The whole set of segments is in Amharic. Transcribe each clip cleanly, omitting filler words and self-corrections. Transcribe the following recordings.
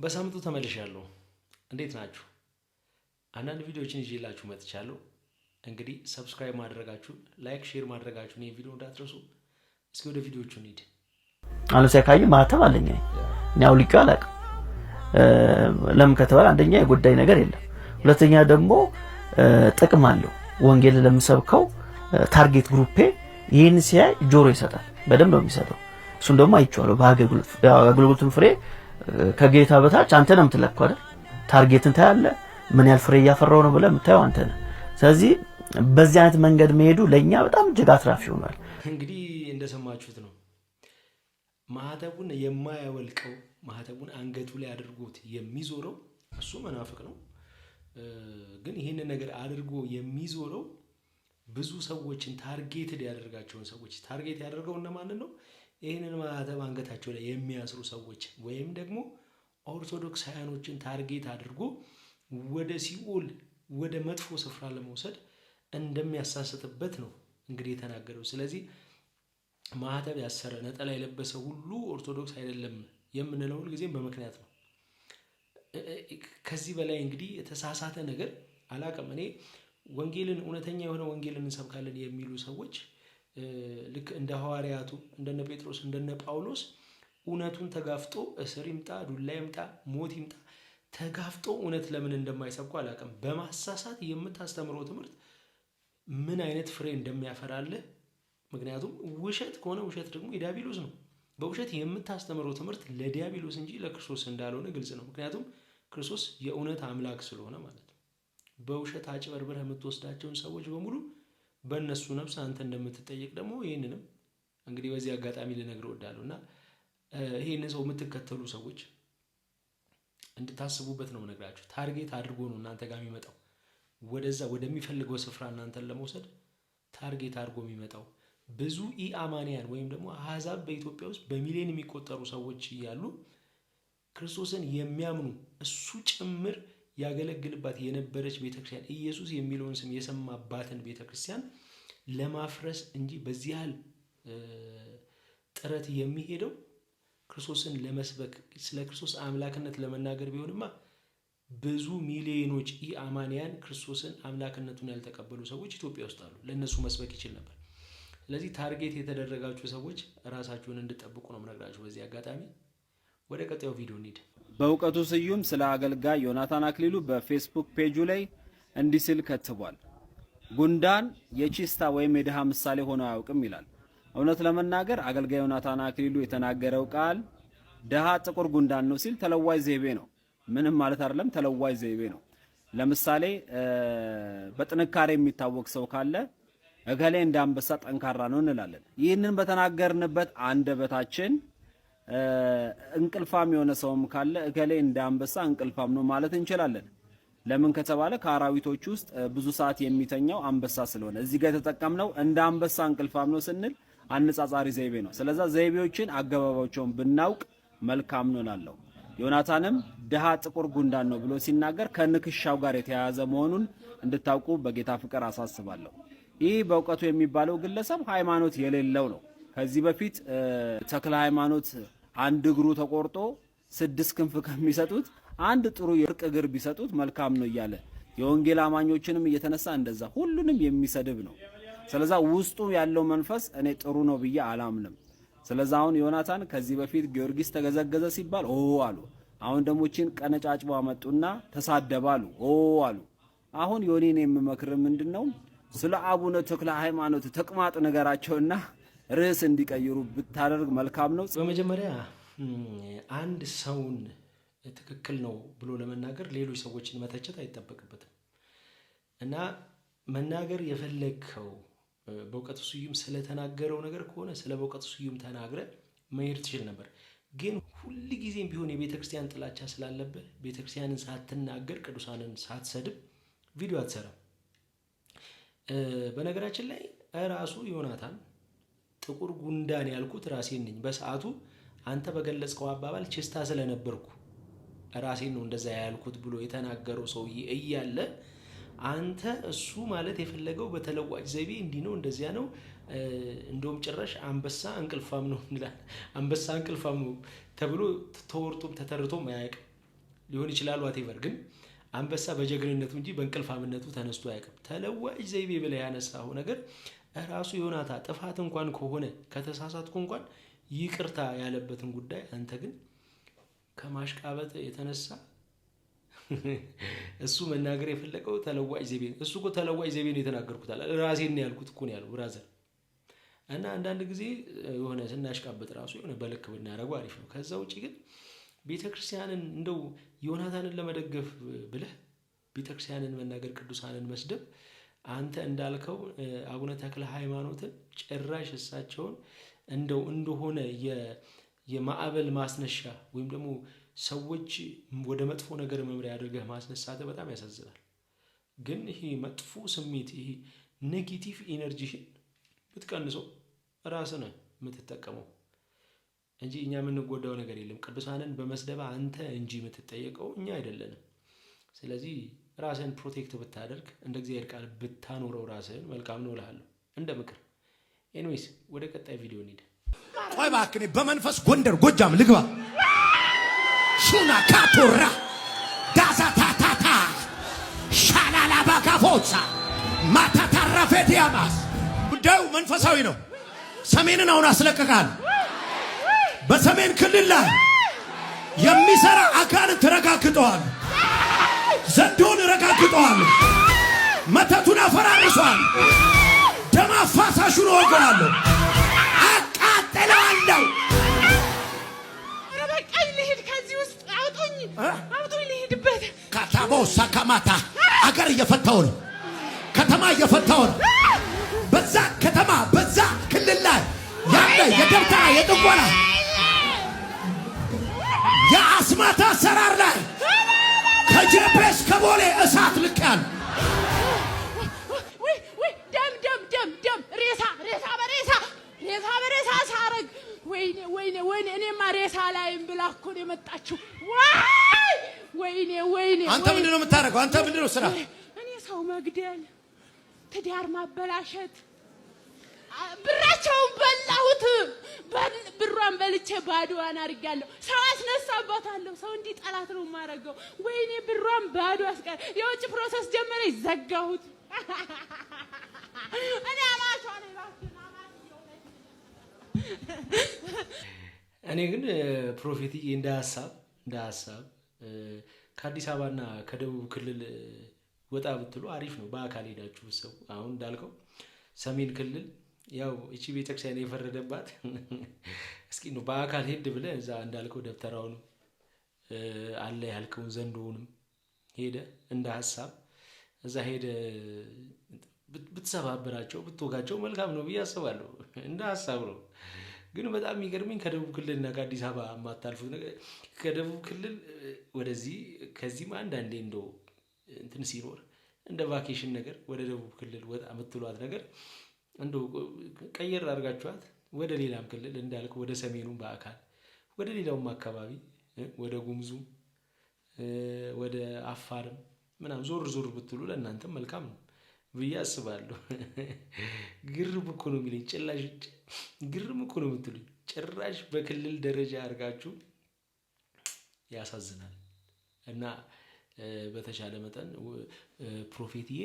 በሳምንቱ ተመልሻለሁ። እንዴት ናችሁ? አንዳንድ ቪዲዮዎችን ይዤላችሁ መጥቻለሁ። እንግዲህ subscribe ማድረጋችሁን፣ like፣ share ማድረጋችሁን ይህን ቪዲዮ እንዳትረሱ። እስኪ ወደ ቪዲዮዎቹ እንሂድ። አሁን ለምሳሌ ካየህ ማተብ አለኝ፣ እኔ አውልቄው አላውቅም። ለምን ከተባለ አንደኛ የጎዳኝ ነገር የለም፣ ሁለተኛ ደግሞ ጥቅም አለው። ወንጌል ለምሰብከው target group ኤ ይህን ሲያይ ጆሮ ይሰጣል፣ በደንብ ነው የሚሰጠው። እሱን ደግሞ አይቼዋለሁ። በአገልግሎት አገልግሎትን ፍሬ ከጌታ በታች አንተ ነው የምትለካው አይደል? Target ን ታያለህ፣ ምን ያህል ፍሬ እያፈራው ነው ብለህ የምታየው አንተ ነህ። ስለዚህ በዚህ አይነት መንገድ መሄዱ ለእኛ በጣም እጅግ አትራፊ ሆኗል። እንግዲህ እንደሰማችሁት ነው። ማህተቡን የማያወልቀው፣ ማህተቡን አንገቱ ላይ አድርጎት የሚዞረው እሱ መናፍቅ ነው። ግን ይህንን ነገር አድርጎ የሚዞረው ብዙ ሰዎችን targeted ያደርጋቸውን ሰዎች፣ target ያደርገው እነማንን ነው? ይህንን ማህተብ አንገታቸው ላይ የሚያስሩ ሰዎች ወይም ደግሞ ኦርቶዶክሳውያኖችን target አድርጎ ወደ ሲኦል፣ ወደ መጥፎ ስፍራ ለመውሰድ እንደሚያሳስትበት ነው እንግዲህ የተናገረው። ስለዚህ ማህተብ ያሰረ፣ ነጠላ የለበሰ ሁሉ ኦርቶዶክስ አይደለም የምንለው ሁልጊዜም በምክንያት ነው። ከዚህ በላይ እንግዲህ የተሳሳተ ነገር አላውቅም። እኔ ወንጌልን፣ እውነተኛ የሆነ ወንጌልን እንሰብካለን የሚሉ ሰዎች ልክ እንደ ሐዋርያቱ፣ እንደነ ጴጥሮስ፣ እንደነ ጳውሎስ እውነቱን ተጋፍጦ፣ እስር ይምጣ፣ ዱላ ይምጣ፣ ሞት ይምጣ፣ ተጋፍጦ እውነት ለምን እንደማይሰብኩ አላውቅም። በማሳሳት የምታስተምረው ትምህርት ምን አይነት ፍሬ እንደሚያፈራልህ፣ ምክንያቱም ውሸት ከሆነ ውሸት ደግሞ የዲያብሎስ ነው። በውሸት የምታስተምረው ትምህርት ለዲያብሎስ እንጂ ለክርስቶስ እንዳልሆነ ግልጽ ነው። ምክንያቱም ክርስቶስ የእውነት አምላክ ስለሆነ ማለት ነው። በውሸት አጭበርብረህ የምትወስዳቸውን ሰዎች በሙሉ በእነሱ ነፍስ አንተ እንደምትጠየቅ ደግሞ ይህንንም እንግዲህ በዚህ አጋጣሚ ልነግር እወዳለሁ። እና ይህንን ሰው የምትከተሉ ሰዎች እንድታስቡበት ነው የምነግራችሁ። Target አድርጎ ነው እናንተ ጋር የሚመጣው፣ ወደዛ ወደሚፈልገው ስፍራ እናንተን ለመውሰድ target አድርጎ የሚመጣው። ብዙ ኢአማንያን ወይም ደግሞ አህዛብ በኢትዮጵያ ውስጥ በሚሊዮን የሚቆጠሩ ሰዎች እያሉ፣ ክርስቶስን የሚያምኑ፣ እሱ ጭምር ያገለግልባት የነበረች ቤተክርስቲያን፣ ኢየሱስ የሚለውን ስም የሰማባትን ቤተክርስቲያን ለማፍረስ እንጂ በዚህ ያህል ጥረት የሚሄደው ክርስቶስን ለመስበክ፣ ስለ ክርስቶስ አምላክነት ለመናገር ቢሆንማ ብዙ ሚሊዮኖች ኢአማንያን፣ ክርስቶስን አምላክነቱን ያልተቀበሉ ሰዎች ኢትዮጵያ ውስጥ አሉ። ለእነሱ መስበክ ይችል ነበር። ስለዚህ target የተደረጋችሁ ሰዎች ራሳችሁን እንድጠብቁ ነው የምነግራችሁ በዚህ አጋጣሚ። ወደ ቀጣዩ ቪዲዮ እንሂድ። በእውቀቱ ስዩም ስለ አገልጋይ ዮናታን አክሊሉ በፌስቡክ ፔጁ ላይ እንዲህ ሲል ከትቧል። ጉንዳን የቺስታ ወይም የድሃ ምሳሌ ሆኖ አያውቅም ይላል። እውነት ለመናገር አገልጋይ ዮናታን አክሊሉ የተናገረው ቃል ድሃ ጥቁር ጉንዳን ነው ሲል ተለዋጭ ዘይቤ ነው። ምንም ማለት አይደለም፣ ተለዋጭ ዘይቤ ነው። ለምሳሌ በጥንካሬ የሚታወቅ ሰው ካለ እገሌ እንደ አንበሳ ጠንካራ ነው እንላለን። ይህንን በተናገርንበት አንደበታችን እንቅልፋም የሆነ ሰውም ካለ እገሌ እንደ አንበሳ እንቅልፋም ነው ማለት እንችላለን። ለምን ከተባለ ከአራዊቶች ውስጥ ብዙ ሰዓት የሚተኛው አንበሳ ስለሆነ፣ እዚህ ጋር የተጠቀምነው እንደ አንበሳ እንቅልፋም ነው ስንል አነጻጻሪ ዘይቤ ነው። ስለዛ ዘይቤዎችን አገባባቸውን ብናውቅ መልካም ነው እላለሁ። ዮናታንም ድሃ ጥቁር ጉንዳን ነው ብሎ ሲናገር ከንክሻው ጋር የተያያዘ መሆኑን እንድታውቁ በጌታ ፍቅር አሳስባለሁ። ይህ በእውቀቱ የሚባለው ግለሰብ ሃይማኖት የሌለው ነው። ከዚህ በፊት ተክለ ሃይማኖት አንድ እግሩ ተቆርጦ ስድስት ክንፍ ከሚሰጡት አንድ ጥሩ የወርቅ እግር ቢሰጡት መልካም ነው እያለ የወንጌል አማኞችንም እየተነሳ እንደዛ ሁሉንም የሚሰድብ ነው። ስለዛ ውስጡ ያለው መንፈስ እኔ ጥሩ ነው ብዬ አላምንም። ስለዛ አሁን ዮናታን ከዚህ በፊት ጊዮርጊስ ተገዘገዘ ሲባል ኦ አሉ። አሁን ደግሞ እቺን ቀነጫጭቦ አመጡና ተሳደባሉ፣ ኦ አሉ። አሁን ዮኒን የምመክር ምንድነው፣ ስለ አቡነ ተክለ ሃይማኖት ተቅማጥ ነገራቸውና ርዕስ እንዲቀይሩ ብታደርግ መልካም ነው። በመጀመሪያ አንድ ሰውን ትክክል ነው ብሎ ለመናገር ሌሎች ሰዎችን መተቸት አይጠበቅበትም። እና መናገር የፈለግከው በእውቀቱ ስዩም ስለተናገረው ነገር ከሆነ ስለ በእውቀቱ ስዩም ተናግረህ መሄድ ትችል ነበር። ግን ሁል ጊዜም ቢሆን የቤተ ክርስቲያን ጥላቻ ስላለብህ ቤተ ክርስቲያንን ሳትናገር፣ ቅዱሳንን ሳትሰድብ ቪዲዮ አትሰራም። በነገራችን ላይ ራሱ ዮናታን ጥቁር ጉንዳን ያልኩት ራሴን ነኝ። በሰዓቱ አንተ በገለጽከው አባባል ችስታ ስለነበርኩ ራሴን ነው እንደዛ ያልኩት ብሎ የተናገረው ሰውዬ እያለ አንተ እሱ ማለት የፈለገው በተለዋጭ ዘይቤ እንዲህ ነው፣ እንደዚያ ነው፣ እንደውም ጭራሽ አንበሳ እንቅልፋም ነው እንላለን። አንበሳ እንቅልፋም ነው ተብሎ ተወርቶም ተተርቶም አያውቅም። ሊሆን ይችላል whatever፣ ግን አንበሳ በጀግንነቱ እንጂ በእንቅልፋምነቱ ተነስቶ አያውቅም። ተለዋጭ ዘይቤ ብለህ ያነሳኸው ነገር ራሱ ዮናታ ጥፋት እንኳን ከሆነ፣ ከተሳሳትኩ እንኳን ይቅርታ ያለበትን ጉዳይ አንተ ግን ከማሽቃበጥ የተነሳ እሱ መናገር የፈለገው ተለዋጭ ዘይቤ፣ እሱ እኮ ተለዋጭ ዘይቤ ነው የተናገርኩት አለ። ራሴን ነው ያልኩት እኮ ነው ያለው brother። እና አንዳንድ ጊዜ የሆነ ስናሽቃበጥ ራሱ የሆነ በልክ ብናደርገው አሪፍ ነው። ከዛ ውጭ ግን ቤተክርስቲያንን እንደው ዮናታንን ለመደገፍ ብለህ ቤተክርስቲያንን መናገር፣ ቅዱሳንን መስደብ፣ አንተ እንዳልከው አቡነ ተክለ ሃይማኖትን ጭራሽ እሳቸውን እንደው እንደሆነ የማዕበል ማስነሻ ወይም ደግሞ ሰዎች ወደ መጥፎ ነገር መምሪያ አድርገህ ማስነሳትህ በጣም ያሳዝናል። ግን ይሄ መጥፎ ስሜት፣ ይሄ negative energy ህን ብትቀንሰው ራስህ ነህ የምትጠቀመው እንጂ እኛ የምንጎዳው ነገር የለም። ቅዱሳንን በመስደብ አንተ እንጂ የምትጠየቀው እኛ አይደለንም። ስለዚህ ራስህን protect ብታደርግ፣ እንደ እግዚአብሔር ቃል ብታኖረው ራስህን መልካም ነው እልሃለሁ፣ እንደ ምክር። Anyways፣ ወደ ቀጣይ ቪዲዮ እንሂድ። ቆይ እባክህ፣ እኔ በመንፈስ ጎንደር ጎጃም ልግባ። ሹና ካቶራ ዳዛ ታታታ ሻላላ ባካፎሳ ማታታራፌዲያማስ ጉዳዩ መንፈሳዊ ነው። ሰሜንን አሁን አስለቅቃል። በሰሜን ክልል ላይ የሚሰራ አጋንንት ረጋግጠዋል። ዘንዶን ረጋግጠዋል። መተቱን አፈራርሷል። ደም አፋሳሹን እወገዋለሁ፣ አቃጥለዋለሁ። ኧረ በቃኝ፣ ልሂድ ከዚህ ውስጥ፣ አውጡኝ፣ አውጡኝ፣ ልሂድበት። ካታቦ ሳካማታ አገር እየፈታው ነው። ከተማ እየፈታው ነው። በዛ ከተማ በዛ ክልል ላይ ያለ የደብተራ፣ የጥንቆላ፣ የአስማት አሰራር ላይ ከ GPS ከቦሌ እሳት ልክ ያለ ውይ ውይ፣ ደም ደም ደም ደም፣ ሬሳ ሬሳ በሬሳ፣ ሬሳ በሬሳ ሳረግ፣ ወይኔ ወይኔ ወይኔ፣ እኔማ ሬሳ ላይም ብላ እኮ ነው የመጣችው። ዋይ ወይኔ ወይኔ! አንተ ወይኔ። ምንድን ነው የምታደርገው? አንተ ምንድን ነው ስራ? እኔ ሰው መግደል፣ ትዳር ማበላሸት፣ ብራቸውን በላሁት። ብሯን በልቼ ባዶዋን አድርጋለሁ። ሰው አስነሳባታለሁ። ሰው እንዲህ ጠላት ነው የማደርገው። ወይኔ፣ ብሯን ባዶ አስቀር። የውጭ process ጀመረ፣ ዘጋሁት። እኔ አማቿ ነኝ፣ እባክህን አማትየው ነኝ። እኔ ግን prophet ዬ፣ እንደ ሀሳብ ከአዲስ አበባና ከደቡብ ክልል ወጣ ብትሉ አሪፍ ነው። በአካል ሄዳችሁ ሰው አሁን እንዳልከው ሰሜን ክልል ያው እቺ ቤተክርስቲያን የፈረደባት፣ እስኪ ነው በአካል ሄድ ብለህ እዛ እንዳልከው ደብተራውንም አለ ያልከውን ዘንዶውንም ሄደ እንደ ሀሳብ እዛ ሄደ ብትሰባብራቸው፣ ብትወጋቸው መልካም ነው ብዬ አስባለሁ። እንደ ሀሳብ ነው። ግን በጣም የሚገርመኝ ከደቡብ ክልልና ከአዲስ አበባ የማታልፉት ነገር፣ ከደቡብ ክልል ወደዚህ ከዚህም አንዳንዴ እንደው እንትን ሲኖር እንደ vacation ነገር ወደ ደቡብ ክልል ወጣ የምትሏት ነገር እንደው ቀየር አድርጋችኋት ወደ ሌላም ክልል እንዳልከው ወደ ሰሜኑም በአካል ወደ ሌላውም አካባቢ ወደ ጉሙዙም ወደ አፋርም ምናምን ዞር ዞር ብትሉ ለእናንተም መልካም ነው ብዬ አስባለሁ። ግርም እኮ ነው የሚለኝ፣ ጭራሽ ግርም እኮ ነው የምትሉኝ። ጭራሽ በክልል ደረጃ አድርጋችሁ ያሳዝናል። እና በተቻለ መጠን prophet ዬ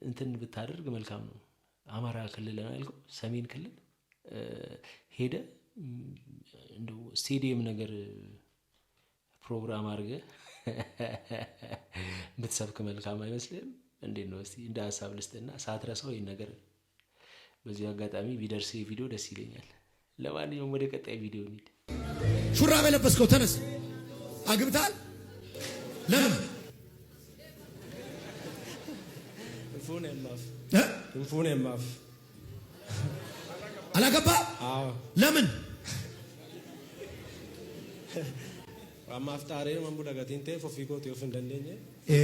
እንትን ብታደርግ መልካም ነው። አማራ ክልል ነው ያልከው፣ ሰሜን ክልል ሄደ እንደው ስቴዲየም ነገር ፕሮግራም አድርገህ ብትሰብክ መልካም አይመስልም? እንዴት ነው? እስቲ እንደ ሀሳብ ልስጥና ሳትረሳው ይህን ነገር በዚሁ አጋጣሚ ቢደርስ ቪዲዮ ደስ ይለኛል። ለማንኛውም ወደ ቀጣይ ቪዲዮ እንሂድ። ሹራብ የለበስከው ተነስ። አግብተሃል? ለምን? እ? Hin fuune ammaaf. አላገባ? አዎ። ለምን? Ammaaf xaaree man bula gatiin ta'eef ofii kootii of hin dandeenye. እ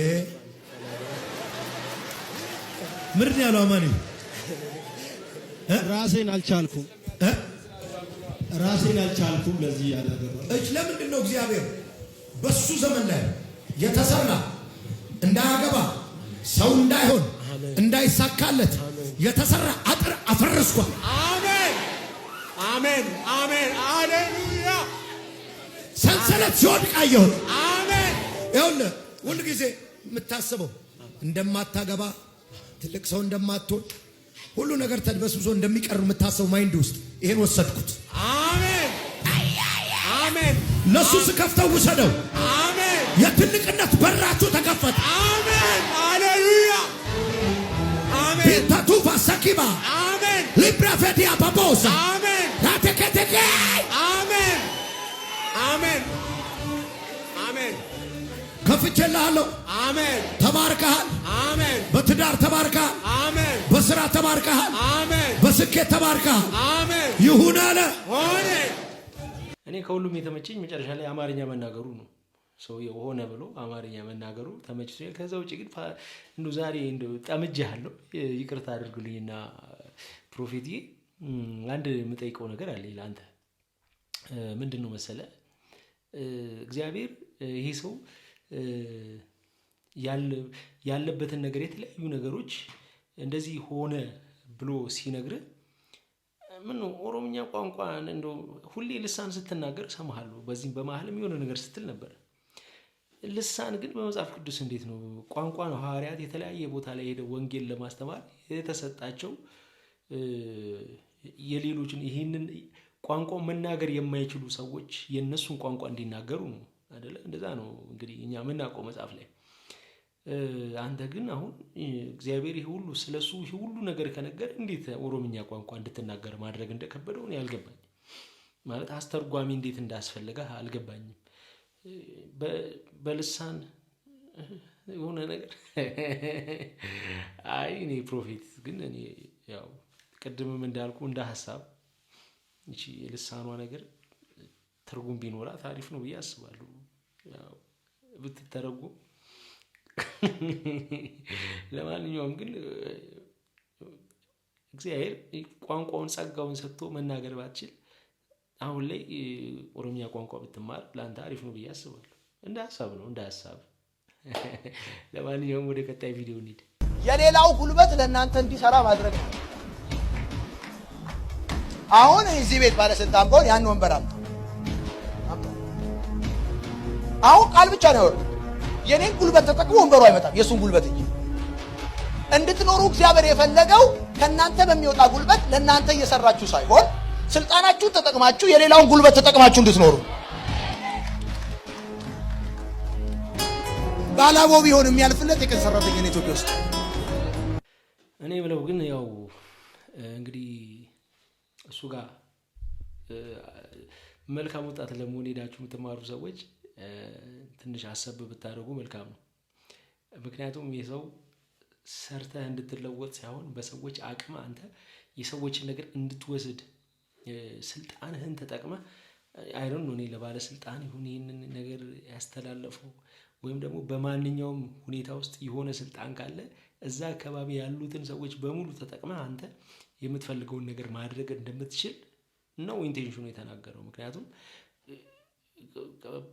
ምንድን ነው ያለው አማኒ? ራሴን አልቻልኩም። እ? ራሴን አልቻልኩም። ለዚህ ያላገባ እጅ ለምንድን ነው እግዚአብሔር በሱ ዘመን ላይ የተሰራ እንዳያገባ፣ ሰው እንዳይሆን፣ እንዳይሳካለት የተሰራ አጥር አፈርስኳል። አሜን አሜን አሜን፣ አሌሉያ። ሰንሰለት ሲወድቅ አየሁት። አሜን። ይኸውልህ ሁል ጊዜ የምታስበው እንደማታገባ፣ ትልቅ ሰው እንደማትሆን፣ ሁሉ ነገር ተድበስብሶ እንደሚቀር የምታስበው mind ውስጥ ይሄን ወሰድኩት። አሜን፣ አሜን። ለሱ ስከፍተው ውሰደው። አሜን። የትልቅነት በራችሁ ተከፈተ። አሜን፣ ሃሌሉያ፣ አሜን። ቢታቱፋ ሰኪባ አሜን። ሊብራፌዲያ ባቦሳ አሜን። ራቴኬቴኬ። አሜን፣ አሜን፣ አሜን። ከፍቼልሃለሁ። አሜን። ተባርከሃል። አሜን። በትዳር ተባርከሃል። አሜን። በስራ ተባርከሃል። አሜን። በስኬት ተባርከሃል። አሜን። ይሁን አለ። ሆነ። እኔ ከሁሉም የተመቸኝ መጨረሻ ላይ አማርኛ መናገሩ ነው። ሰውየው ሆነ ብሎ አማርኛ መናገሩ ተመችቶኛል። ከዛ ውጭ ግን እንደው ዛሬ እንደው ጠምጄሃለሁ፣ ይቅርታ አድርግልኝና prophet ዬ፣ አንድ የምጠይቀው ነገር አለ ለአንተ። ምንድን ነው መሰለ፣ እግዚአብሔር ይሄ ሰው ያለበትን ነገር የተለያዩ ነገሮች እንደዚህ ሆነ ብሎ ሲነግርህ ምን ነው ኦሮምኛ ቋንቋ እንደው ሁሌ ልሳን ስትናገር እሰማሃለሁ። በዚህም በመሀልም የሆነ ነገር ስትል ነበር። ልሳን ግን በመጽሐፍ ቅዱስ እንዴት ነው? ቋንቋ ነው። ሐዋርያት የተለያየ ቦታ ላይ ሄደው ወንጌል ለማስተማር የተሰጣቸው የሌሎችን ይህንን ቋንቋ መናገር የማይችሉ ሰዎች የእነሱን ቋንቋ እንዲናገሩ ነው አይደለ? እንደዛ ነው እንግዲህ እኛ የምናውቀው መጽሐፍ ላይ። አንተ ግን አሁን እግዚአብሔር ይህ ሁሉ ስለሱ ይህ ሁሉ ነገር ከነገር እንዴት ኦሮምኛ ቋንቋ እንድትናገር ማድረግ እንደከበደው እኔ አልገባኝም። ማለት አስተርጓሚ እንዴት እንዳስፈለገ አልገባኝም። በልሳን የሆነ ነገር አይ እኔ prophet ግን እኔ ያው ቅድምም እንዳልኩ እንደ ሀሳብ ይቺ የልሳኗ ነገር ትርጉም ቢኖራት አሪፍ ነው ብዬ አስባለሁ። ያው ብትተረጉም። ለማንኛውም ግን እግዚአብሔር ቋንቋውን ጸጋውን ሰጥቶ መናገር ባትችል አሁን ላይ ኦሮምኛ ቋንቋ ብትማር ለአንተ አሪፍ ነው ብዬ አስባለሁ። እንደ ሀሳብ ነው፣ እንደ ሀሳብ። ለማንኛውም ወደ ቀጣይ ቪዲዮ እንሂድ። የሌላው ጉልበት ለእናንተ እንዲሰራ ማድረግ ነው። አሁን እዚህ ቤት ባለስልጣን ብሆን ያን ወንበር አምጣ አምጣ። አሁን ቃል ብቻ ነው ያወራው። የኔን ጉልበት ተጠቅሞ ወንበሩ አይመጣም፣ የእሱን ጉልበት እንጂ። እንድትኖሩ እግዚአብሔር የፈለገው ከእናንተ በሚወጣ ጉልበት ለእናንተ እየሰራችሁ ሳይሆን ስልጣናችሁን ተጠቅማችሁ የሌላውን ጉልበት ተጠቅማችሁ እንድትኖሩ። ባላቦ ቢሆን የሚያልፍለት የቀን ሰራተኛ ነው ኢትዮጵያ ውስጥ። እኔ ብለው ግን ያው እንግዲህ እሱ ጋር መልካም ወጣት ለመሆን ሄዳችሁ የምትማሩ ሰዎች ትንሽ አሰብ ብታደርጉ መልካም ነው። ምክንያቱም ይህ ሰው ሰርተህ እንድትለወጥ ሳይሆን በሰዎች አቅም አንተ የሰዎችን ነገር እንድትወስድ ስልጣንህን ተጠቅመህ አይሮን ነው። እኔ ለባለስልጣን ይሁን ይህንን ነገር ያስተላለፈው ወይም ደግሞ በማንኛውም ሁኔታ ውስጥ የሆነ ስልጣን ካለ እዛ አካባቢ ያሉትን ሰዎች በሙሉ ተጠቅመህ አንተ የምትፈልገውን ነገር ማድረግ እንደምትችል ነው intention ኑ የተናገረው። ምክንያቱም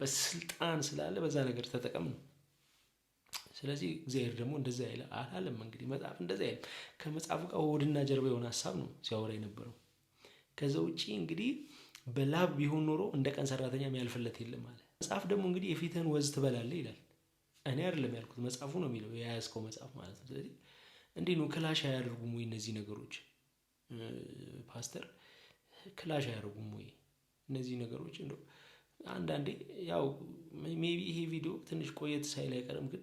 በስልጣን ስላለ በዛ ነገር ተጠቀም ነው። ስለዚህ እግዚአብሔር ደግሞ እንደዛ አይለ አላለም። እንግዲህ መጽሐፍ እንደዛ አይልም። ከመጽሐፉ ጋር ሆድና ጀርባ የሆነ ሀሳብ ነው ሲያወራ የነበረው። ከዛ ውጪ እንግዲህ በላብ ቢሆን ኖሮ እንደ ቀን ሰራተኛ የሚያልፍለት የለም አለ። መጽሐፍ ደግሞ እንግዲህ የፊትህን ወዝ ትበላለህ ይላል። እኔ አይደለም ያልኩት፣ መጽሐፉ ነው የሚለው፣ የያዝከው መጽሐፍ ማለት ነው። ስለዚህ እንዴት ነው clash አያደርጉም ወይ እነዚህ ነገሮች ፓስተር? Clash አያደርጉም ወይ እነዚህ ነገሮች? እንደው አንዳንዴ ያው maybe ይሄ ቪዲዮ ትንሽ ቆየት ሳይል አይቀርም፣ ግን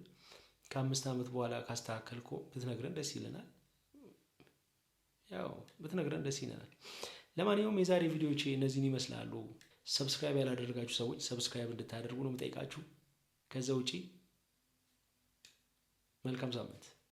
ከ5 ዓመት በኋላ ካስተካከልከው ብትነግረን ደስ ይለናል። ያው ብትነግረን ደስ ይለናል። ለማንኛውም የዛሬ ቪዲዮዎች እነዚህን ይመስላሉ። Subscribe ያላደረጋችሁ ሰዎች subscribe እንድታደርጉ ነው የምጠይቃችሁ። ከዛ ውጪ መልካም ሳምንት።